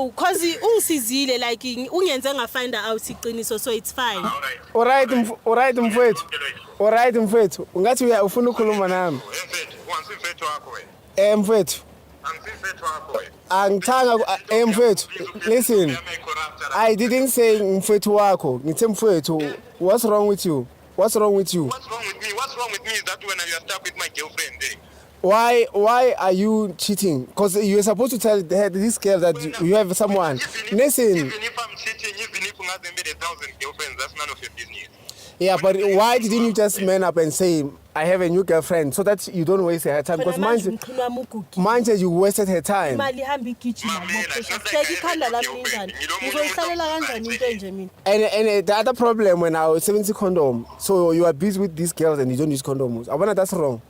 No, 'cause ungisizile, like ungenze nga-find out iqiniso, so it's fine. Alright. Alright, alright mfowethu. Alright mfowethu, ungathi uya ufuna ukukhuluma nami. Mfethu, ungasimfethu wakho wena. Mfowethu, Angisimfethu wakho wena. Angithanga mfowethu, listen. I didn't say mfowethu wakho. Ngithe mfowethu, what's wrong with you? What's wrong with you? What's wrong with me? What's wrong with me is that when you are stuck with my girlfriend, eh? Why are you cheating? Because you're supposed to tell this girl that you have someone. Listen. Even if I'm cheating, even if ungaze ngibe 1,000 girlfriends, that's none of your business. Yeah, but why didn't you just man up and say, "I have a new girlfriend," so that you don't waste her time? Because Khona manje manje umqhino wami ugugile. Manje you wasted her time. Imali ihamba igijima. Mamela, it's not like Bheka I have ikhanda a lami girlfriend. linjani. Ngilo muntu Ngizoyihlalela omuntu kanjani into enje mina? And the other problem, when I was 70 condom, so you are busy with these girls and you don't use condoms. I wonder, that's wrong.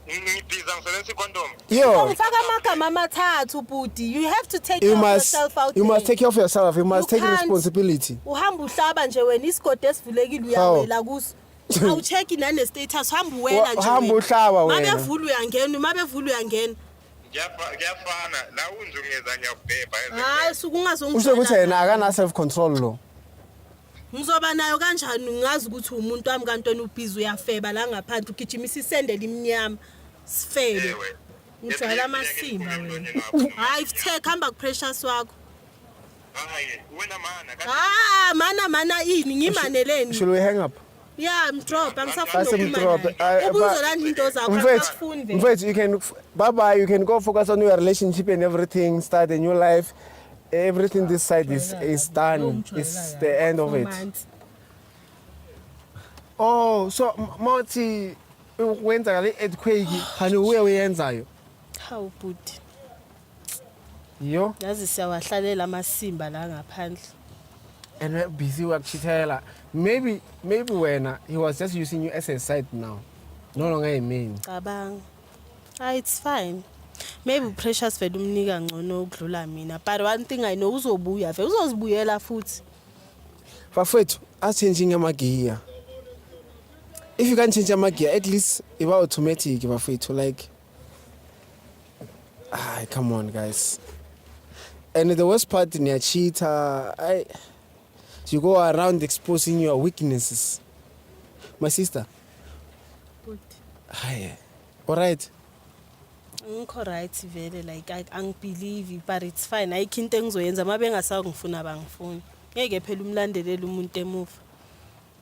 Ngibhiza ngisebenzisa i-condom. Yo, Ungifaka amagama amathathu, bhuti. You have to take you care of must yourself out you must there. take care of yourself. You must You take can't. Responsibility. Uhamba uhlaba nje wena isigodi esivulekile, uyawela kuso. Awucheck nane-status, hamba uwela nje Hamba wena. uhlaba wena. Mabevula uyangena, mabevula uyangena. Kuyafana la unzungeza ngiyakubhebha. Hayi, suke. Usho ukuthi yena akana self control lo. Ngizoba nayo kanjani? Ngazi ukuthi umuntu wami, kanti wena ubhizi uyafeba la ngaphandle, ugijimisa isende limnyama, sifebe. Ewe. Ujwayela amasimba wena. Hayi, futhi hamba ku-Precious wakho. Hayi, wena mana. Ah, mana mana ini? Ngimaneleni? Should we hang up? Ya, mdrop, angisafuni Asimdrop. nokukhuluma naye. Ubuzolanda into zakho. Mfethu, Angisafuni vele. mfethu, you can bye bye. You can go focus on your relationship and everything. Start a new life. Everything this side is done. It's the end of 4 it. months. Oh, so mawuthi wenzakala i-earthquake, khani uye uyenzayo? Hawu bhuti. Yo. Yazi siyawahlalela amasimba la ngaphandle. And we're busy wakuchithela. Maybe wena he was just using you as a side now. No longer a main. Cabanga. Ah, it's fine. Maybe uPrecious vele umnika ngcono ukudlula mina, but one thing I know, uzobuya vele, uzozibuyela futhi. Bafethu, a-changing amagiya. If you can't change amagiya, at least iba automatic, bafethu. Like, ah, come on, guys. And the worst part, niyacheata. I you go around exposing your weaknesses. My sister. Bhuti. Hi. All right. Ngikho right vele, like angibelieve, but it's fine. Ayikho into engizoyenza. Uma bengasangifuna, bangifuni. Ngeke phela umlandelele umuntu emuva.